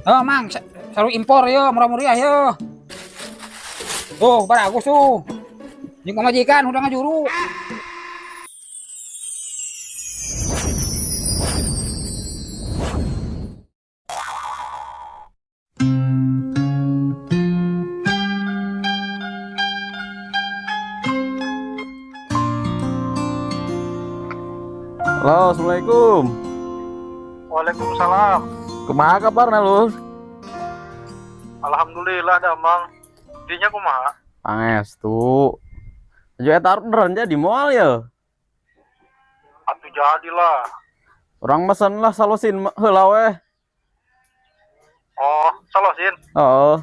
Oh, Mang, sarung impor yo, murah meriah yo. Tuh, bagus tuh. Jeung pamajikan udah ngajuru. Halo, assalamualaikum. Waalaikumsalam. Kumaha kabarna lu? Alhamdulillah damang. Dinya kumaha? Pangestu. Aju eta orderan jadi moal ya. Atuh jadilah. Urang mesen lah salosin heula weh. Oh, salosin. Heeh.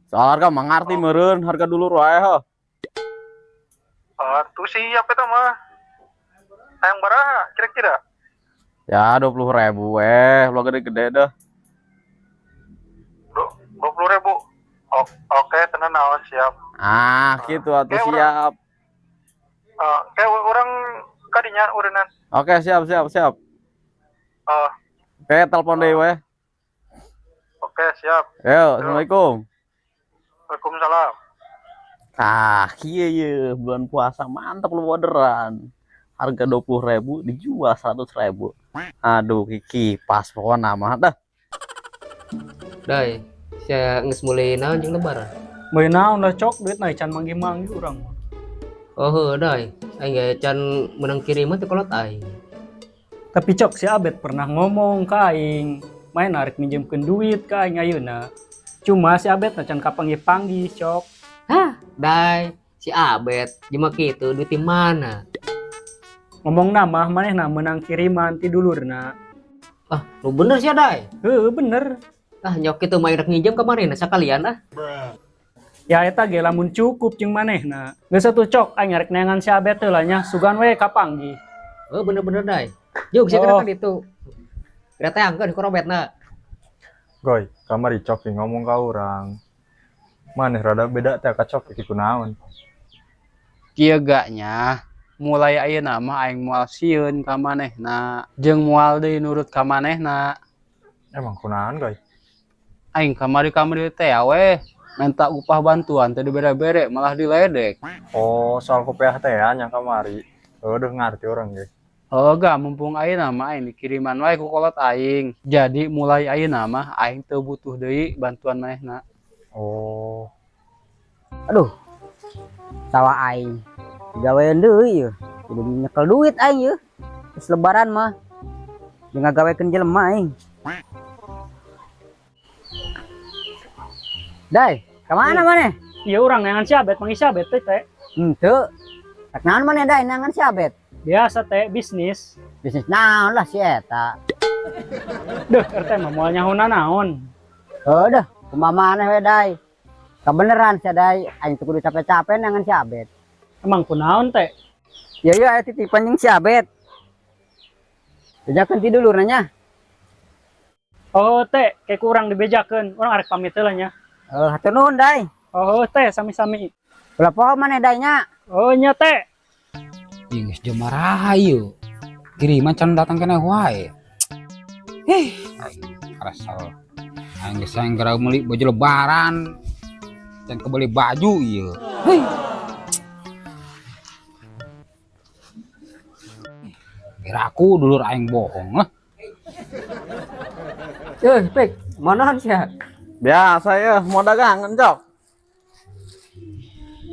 Soal harga mah ngarti meureun, harga dulur wae heuh. Atuh siap eta mah. Hayang baraha kira-kira? Ya 20.000 weh, lo gede-gede dah. 20.000. Oke, tenan naon siap. Ah, gitu atuh siap. Kayak orang kadinya urenan. Oke, siap siap siap. Oke, telepon deui weh. Oke, siap. Yo, assalamualaikum. Waalaikumsalam. Ah, iya iya, bulan puasa mantap lu orderan. Harga 20.000 dijual 100.000. Aduh, Kiki pas pokoknya mah dah. Dai, saya geus mulai naon jeung lebaran. Meuli naon lah cok duit na can manggi-manggi urang mah. Oh heuh dai, aing ge can meunang kiriman teh kolot aing. Tapi cok si Abed pernah ngomong ka aing, main narik minjemkeun duit ka aing ayeuna. Cuma si Abed na can kapanggih-panggih cok. Hah, dai, si Abed jelema kitu duit di mana? Ngomong nama manehna meunang kiriman ti dulurna. Ah, lu bener sih dai. Heuh, bener. Ah, nyok kitu mah rek nginjem ka manehna sakalian ah. Ya eta ge lamun cukup jeung manehna. Geus atuh cok aing arek neangan si Abed teh lah nya, sugan we kapanggih. Oh, bener-bener dai. Juk sia Oh. kan itu. Kira teh angkeun ku Robetna. Goy, kamari Coki ngomong ka urang. Maneh rada beda teh ka Coki kitu naon. Kieu ga nya, mulai ayeuna mah aing moal sieun ka manehna, jeung moal deui nurut ka manehna. Emang kunaon, Goy? Aing kamari-kamari teh we minta upah bantuan teh dibere-bere malah diledek. Oh, soal kopiah teh nya kamari. Udah ngarti orang ge. Oh ga, mumpung ayeuna mah aing dikiriman wae ku kolot aing. Jadi mulai ayeuna mah aing teu butuh deui bantuan manehna. Oh. Aduh. Sawah aing digawean deui yeuh. Jadi nyekel duit aing yeuh. Terus lebaran mah jeung ngagawekeun jelema aing. Dai, ka mana maneh? Iya urang neangan si Abed, manggih si Abed teh teh. Henteu. Rek naon maneh dai neangan si Abed? Biasa teh bisnis. Bisnis naon lah si eta. Duh, RT mah moal nyaho naon. Heuh deh, kumaha maneh we dai. Kabeneran sia dai, aing teu kudu capek-capek neangan si Abed. Emang kunaon teh? Ya iya aya titipan jeung si Abed. Bejakeun ti dulurna nya. Oh teh, kayak kurang dibejakeun, urang arek pamit heula nya. Oh, hatur nuhun dai. Oh teh, sami-sami. Ulah poho maneh dai nya. Oh nya teh. Ih, geus jam maraha ieu. Kiriman can datang keneh wae. Aing kesel. Aing geus aing geura meuli baju lebaran. Can kebeli baju ieu. Hei. Kira aku dulur aing bohong lah. Pik, manahan sia? Biasa ya, mau dagangan, Cok.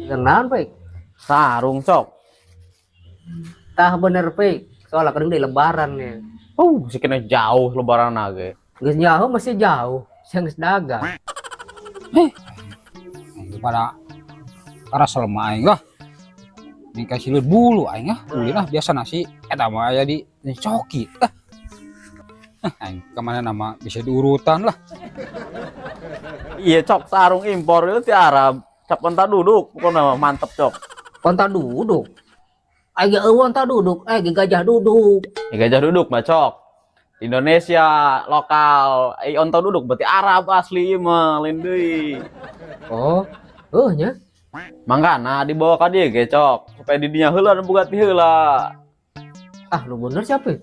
Dagang naon, Pik? Sarung, Cok. Tah bener, Pik. Soalnya kadang di lebaran ya. Si kena jauh lebaran ge. Geus jauh masih jauh, sia geus dagang. Heh. Pada karasel mah aing lah. Ini kasih liut bulu aing lah, ulin lah biasa nasi eta mah aya di coki. Ah. Ah, aing kemana nama bisa diurutan lah. Iya cok, sarung impor itu di Arab. Cap onta duduk, pokoknya mah mantep cok. Onta duduk. Aing ge eueuh onta duduk, aing ge gajah duduk. Ya, gajah duduk mah cok. Indonesia lokal, onta duduk berarti Arab asli mah lain deui. Oh, heuh nya. Mangkana dibawa ka dieu ge cok, supaya di dinya heula nu boga ti heula. Ah, lu bener siapa?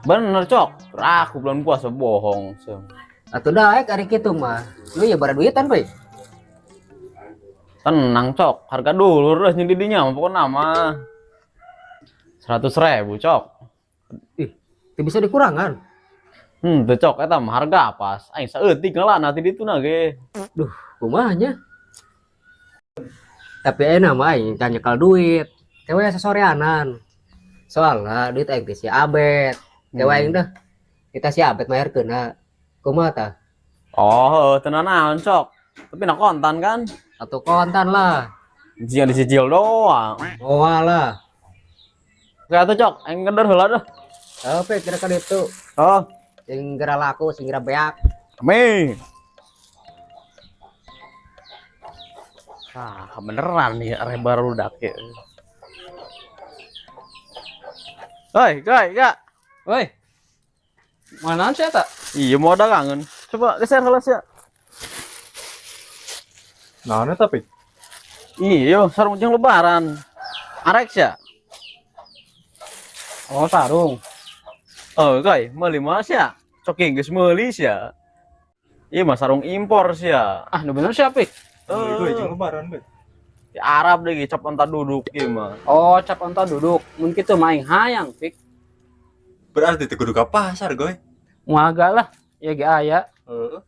Bener cok, aku bulan puasa bohong. Atuh daek ari kitu mah. Lu ya bara duitan, Pik. Tenang, Cok. Harga dulur lah jeung di dinya mah pokona mah. 100.000, Cok. Ih, teu bisa dikurangan. Teu Cok, eta mah harga pas. Aing saeutik ngelana ti dituna ge. Duh, kumaha nya? Tapi enak mah aing can nyekel duit. Kewe sasoreanan. Soalna duit aing teh si Abet. Kewe aing dah. Kita si Abet mayarkeunna. Kumaha tah? Oh, teu nanaon, Cok. Tapi na kontan kan? Atuh kontan lah. Jika dicicil doang. Moal lah. Oke atuh, Cok, aing ngeder heula dah. Oke, kira ka ditu. Oh. Sing geura laku, sing geura beak. Amin. Ah, beneran nih arek barudak ya. Hoi, Goy, Kak. Woi. Mana sih eta? Iya, mau dagangan. Coba geser heula sia. Naon eta, Pik? Iya, sarung jeung lebaran. Arek sia. Oh, sarung. Oh, Goy, meuli mah sia. Coki geus meuli sia. Iya mah sarung impor sia. Ah, nu bener sia, Pik. Oh, Goy, jeung lebaran, Goy. Di Arab deh, cap onta duduk ieu mah. Oh, cap onta duduk. Mun kitu mah aing hayang, Pik. Berarti teu kudu ka pasar, Goy. Muaga lah, ieu ge aya. Heeh.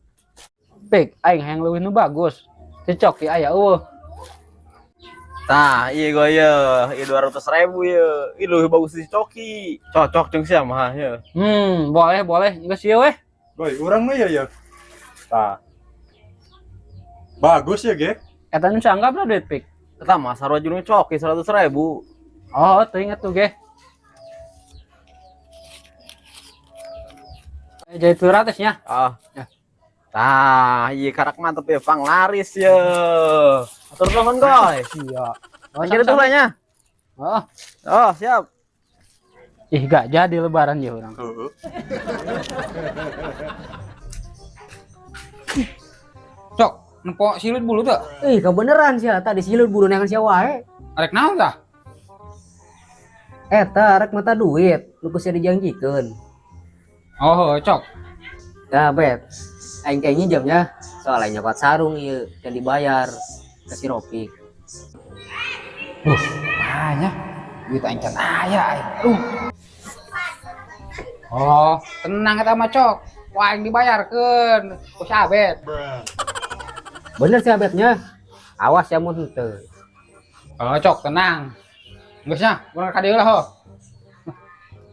Pik, aing hayang leuwih nu bagus. Teu coki aya eueuh. Tah, ieu Goy ye, ieu 200.000 ye. Ieu leuwih bagus di coki. Cocok jeung sia mah ye. Boleh, boleh. Geus ieu weh. Goy, urang we ya ya. Tah. Bagus ya, ge. Eta nu sanggap lah duit, Pik. Eta mah sarua jeung coki 100.000. Oh, teu inget tuh ge. Jadi 700 nya. Ah. Ya. Tah, ieu karak mantep ya, pang laris ye. Atur nuhun, Goy. Iya. Oh, jadi tuh nya. Oh. Oh, siap. Ih, gak jadi lebaran ya orang. Heeh. Cok, nempo silut bulu teu? Ih, kebeneran sia tadi silut bulu neangan sia wae. Arek naon tah? Eta arek mata duit, nu ku sia dijanjikeun. Oh, Cok. Nah, Bet. Aing kayak nyinjamnya, soalnya nyokot sarung ieu can dibayar ke si Ropik. Banyak. Duit aing can aya aing. Oh, tenang eta mah, Cok. Wah, aing dibayarkeun ku si Abet. Bener si Abetnya. Awas ya mun henteu. Oh, Cok, tenang. Geus nya, urang ka dieu lah, ho.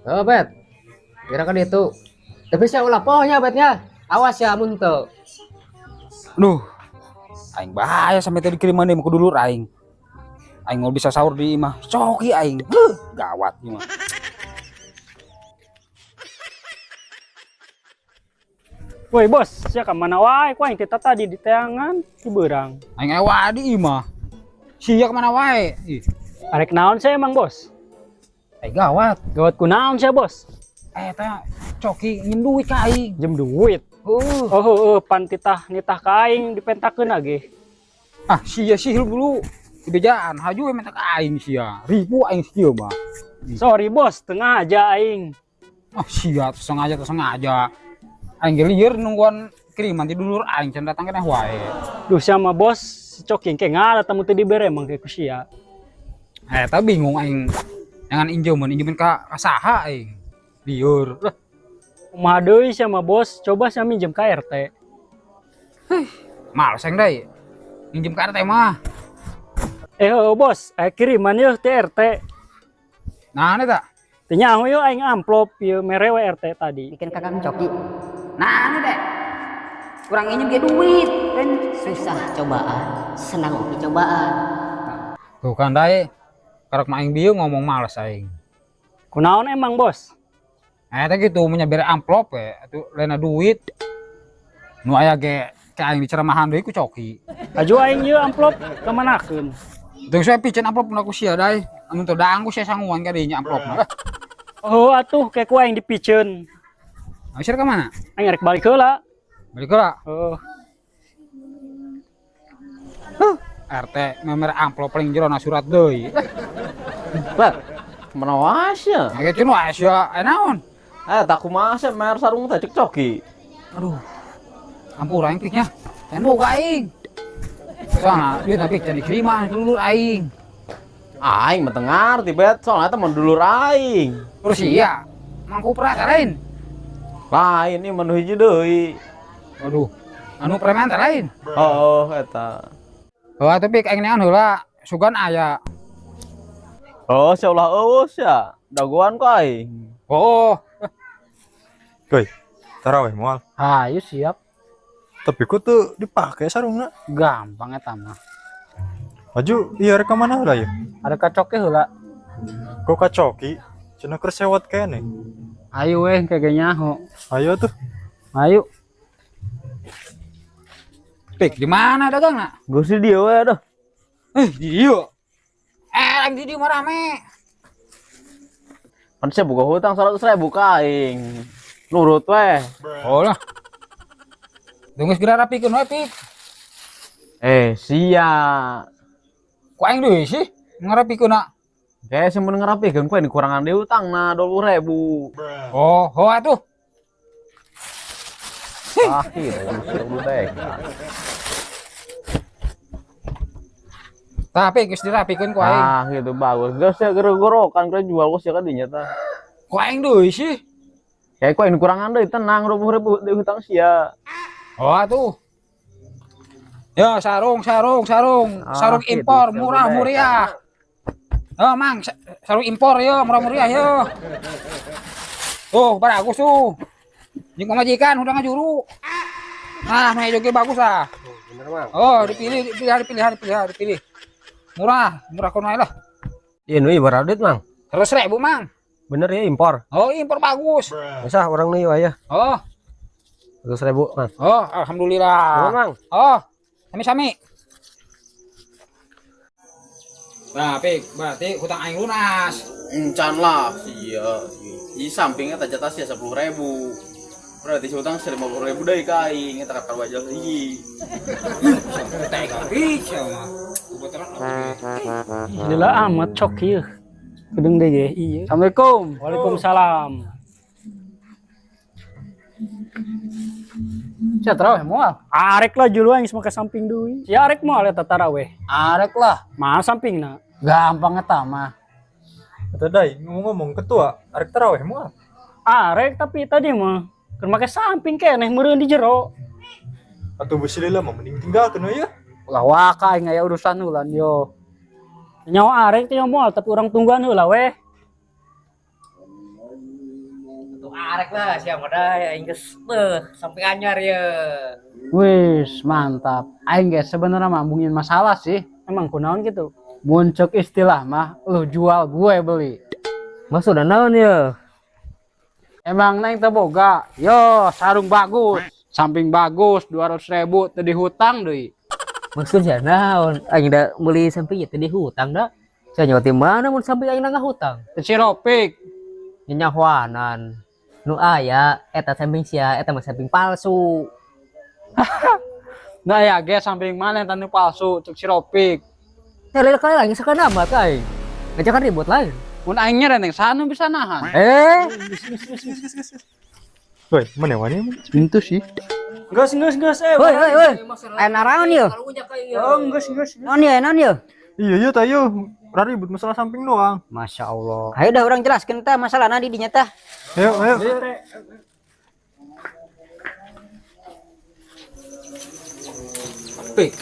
Oh, Bet. Kira ka ditu. Tapi sia ulah poho nya, Betnya. Awas ya mun henteu. Duh. Aing bahaya sampai tadi dikiriman deui ku dulur aing. Aing mau bisa sahur di imah. Coki aing. Heuh, gawat ieu mah. Woi bos, sia ka mana wae ku aing teh tadi di teangan di beurang. Aing ewa di imah. Sia ka mana wae? Ih. Arek naon sia emang bos? Gawat. Gawat ku naon sia bos? Eta coki nyin duit ka aing. Jem duit. Heuh. Oh, heuh, pan titah nitah ka aing dipentakeun lagi. Ah, sia sihil bulu. Dibejaan haju we minta ka aing sia. Ribu aing sia mah. Sorry bos, tengah aja aing. Ah, sia sengaja sengaja. Aing ge lieur nungguan kiriman ti dulur aing can datang keneh wae. Duh sama bos, si coki engke ngala tamu teu dibere emang ke ku sia. Eta bingung aing. Jangan injeumeun ka saha aing. Lieur. Lah. Kumaha deui sama bos, coba sia minjem ka RT. Heh, males aing deui. Minjem ka RT mah. Heuh bos, kiriman yeuh ti RT. Nah, eta. Teu nyaho yeuh aing amplop ieu mere we RT tadi. Bikin kakang coki. Nah, ini deh. Kurang injem ge duit kan susah cobaan, senang oke cobaan. Tuh kan dae. Karek mah aing bieu ngomong males aing. Kunaon emang bos? Eta gitu mun bere amplop we, atuh lainna duit. Nu aya ge ka aing diceramahan deui ku coki. Aju aing ieu amplop kamanakeun? Teu saya piceun amplop ku sia dae. Amun teu daang ku sia sanguan ka dinya amplopna. Oh atuh ke ku aing dipiceun. Sia ka mana? Aing rek balik heula. Balik heula? Heeh. Huh, RT memer amplop paling jero na surat deui. Lah, mana wae sia? Nah, kitu wae sia, naon? Tak kumaha sia mer sarung teh cek coki. Aduh. Ampura aing piknya. Can boga aing. Soalna duit tapi can diterima dulur aing. Aing mah teu ngarti Bet, soalna eta mah dulur aing. Terus iya, Mang Kupra teh lain. Lain ieu mah nu hiji deui. Waduh, anu preman teh lain. Oh, eta. Oh, tapi aing neangan heula, sugan aya. Oh, sia ulah eueuh sia. Dagoan ku aing. Oh. Goy, taraweh moal. Hayu siap. Tapi ku teu dipake sarungna. Gampang eta mah. Maju, iya rek ka mana heula ieu? Ada ka Coki heula. Kok ka Coki? Cenah keur sewot keneh. Ayo weh kage nyaho. Ayo tuh. Ayo. Pik, di mana dagangna? Geus di dieu we dah. Di dieu. Aing di dieu mah rame. Pan sia boga hutang 100.000 ka aing. Nurut weh. Oh lah. Tunggu segera rapikeun we, Pik. Sia. Ku aing deui sih ngarapikeunna. Kayak sih mun ngerapikeun ku aing dikurangan deui hutangna 20.000. Oh, ho atuh. Ah, kieu kudu dek. Tapi geus dirapikeun ku aing. Ah, gitu bagus. Geus sia gero-gero kan keur jual geus sia ka dinya tah. Ku aing deui sih. Kayak ku aing dikurangan deui tenang 20.000 deui hutang sia. Oh atuh. Ya sarung sarung sarung. Ah, sarung gitu, impor siap, murah udah. meriah. Oh, Mang, sarung impor yo, murah meriah yo. Tuh, bagus tuh. Jeung pamajikan udah ngajuru. Nah, nah joge bagus lah. Bener, Mang. Oh, dipilih, dipilih, dipilih, dipilih, dipilih. Murah, murah kono lah. Iya, nu ieu duit, Mang. 100.000, Mang. Bener ya impor. Oh, impor bagus. Bisa orang nih aya. Oh, 100.000, Mang. oh, alhamdulillah. Nuhun, Mang. Oh, sami-sami. Nah, Pik, berarti hutang aing lunas. Encan lah sia. Di sampingnya eta jatah sia 10.000. Berarti si hutang 50.000 deui ka aing eta ka wajah hiji. Tega bisa mah. Kebetulan oge. Lila amat Cok ieu. Gedeng deui ge ieu. Assalamualaikum. Waalaikumsalam. Sia taraweh moal. Arek lah julu aing make samping deui. Sia arek moal eta taraweh. Arek lah. Mah sampingna. Gampang eta mah. Eta dai ngomong-ngomong ketua arek taraweh moal. Arek tapi tadi mah keur make samping keneh meureun di jero. Atuh beusi lila mah mending tinggalkeun we ya. Ulah waka aing aya urusan ulan yo. Nyawa arek teh moal tapi urang tungguan heula weh. Tuh arek lah sia mah da aing geus beuh samping anyar ye. Wis, mantap. Aing ge sebenarnya mah embungin masalah sih. Emang kunaon gitu? Mun ceuk istilah mah lu jual gue beli. Maksudna naon ye? Emang neng teu boga. Yo, sarung bagus, samping bagus 200.000 teu dihutang deui. Maksudnya naon? Aing da meuli samping teu dihutang da. Sia nyawa ti mana mun samping aing ngahutang? Teu si Ropik. Nyahoanan. Nu aya eta samping sia eta mah samping palsu. Nah ya ge samping mana eta nu palsu ceuk si Ropik. Ya lila kali lagi sakana amat aing. Ngajakan ribut lain. Mun aing nyerenteng sanu bisa nahan. Woi, mana wani? Pintu sih. Geus geus geus Woi, woi, woi. Aya naraon ieu? Oh, geus geus. Naon ieu, naon ieu? Iya, iya tayo. Ribut masalah samping doang. Masya Allah. Ayo dah orang jelaskeun tah masalahna di dinya tah. Ayo, ayo. Pik.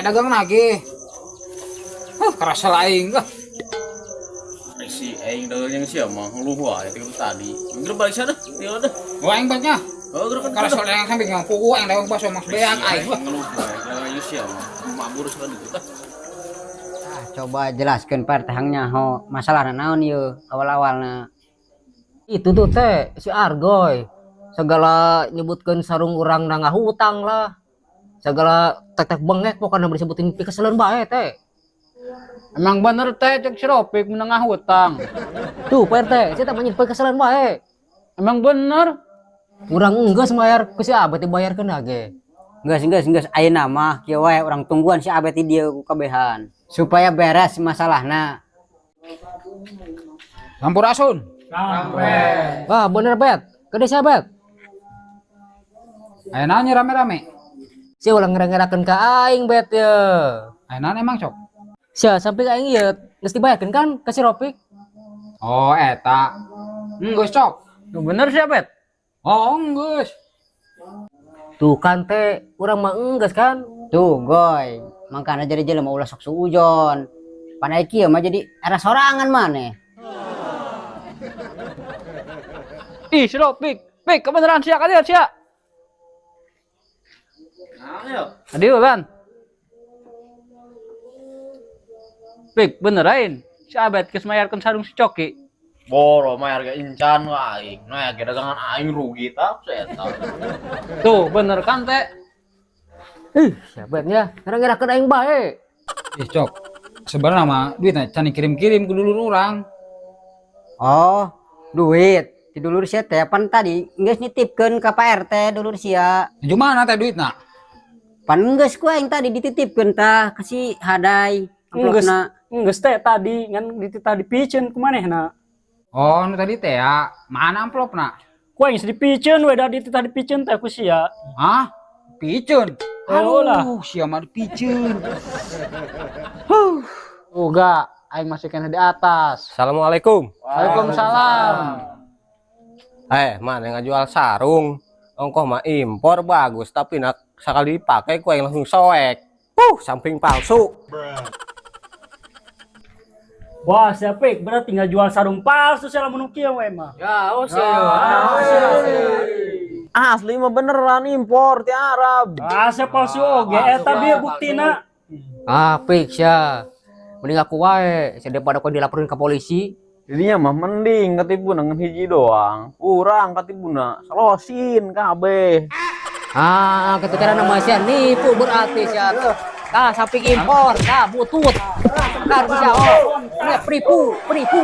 Dagang lagi. Kerasa aing lah. Si aing dagang yang sia mah ngeluh wae ti tadi. Geus balik sana, tinggal dah. Oh, aing banyak. Oh, geus kan. Kerasa aing samping yang pugu aing dagang bakso mas beak aing lah. Ngeluh wae dagang yang sia mah mabur sekali gitu tah. Ah, coba jelaskeun Pak teh nyaho masalahna naon ieu awal-awalna. Itu tuh teh si Argoy segala nyebutkeun sarung urang na ngahutang lah. Segala tek-tek bengek pokokna disebutin pikeseleun bae teh. Emang bener teh cek si Ropik menengah hutang. Tuh Pak RT, saya tak pikeseleun bae. Emang bener? Urang enggeus mayar ku si Abet dibayarkeun ge. Geus geus geus ayeuna mah kieu wae urang tungguan si Abet di dieu ku kabehan supaya beres masalahna. Sampurasun. Sampai. Wah, bener Bet. Ke desa Bet. Aya naon rame-rame? Sia ulah ngira-ngirakeun ka aing bet ye. Aya naon emang Cok? Sia sampai ka aing ieu geus dibayarkeun kan ka si Ropik. Oh eta. Geus Cok. Nu bener sia Bet? Oh geus. Tuh kan teh urang mah enggeus kan. Tuh Goy, mangkana jadi jelema ulah sok suujon. Pan aya kieu mah jadi era sorangan maneh. Ih, si Ropik. Pik, kebeneran sia ka dieu sia. Adieu lan. Pik, bener aing. Si Abed geus mayarkeun sarung si Coki. Boro mayar ge encan ka aing. Nah, ge dagangan aing rugi tah eta. Tuh, bener kan teh? Ih, si Abed nya ngira-ngirakeun aing bae. Ih Cok, sebenarnya mah duitna can dikirim-kirim ke dulur urang. Oh, duit. Di dulur sia teh pan tadi geus nitipkeun ka Pak RT dulur sia. Nuju mana teh duitna? Pan geus ku aing tadi dititipkeun tah ka si Hadai amplopna. Geus teh tadi ngan dititah dipiceun ku manehna. Oh, nu tadi teh ya, mana amplopna? Ku aing geus dipiceun we da dititah dipiceun teh ku sia. Hah? Piceun? Oh lah. Aduh, sia mah dipiceun. Uga, aing masih kena di atas. Assalamualaikum. Waalaikumsalam. Mana yang ngajual sarung? Ongkoh mah impor bagus, tapi nak sekali dipakai ku aing langsung soek. Samping palsu. Wah, siapa berarti ngajual sarung palsu sia lamun kieu we mah. Ya, oh sia. Asli mah beneran impor ti Arab. Ah, sia palsu oge eta bieu buktina. Ah, pik sia. Mending aku wae, sia daripada kau dilaporin ke polisi. Jadinya mah mending katibuna ngan hiji doang. Urang katibuna salosin kabeh. Ah, ketika nama sia nipu berarti sia tuh. Tah samping impor, tah butut. Kan sia oh. Ini penipu, penipu.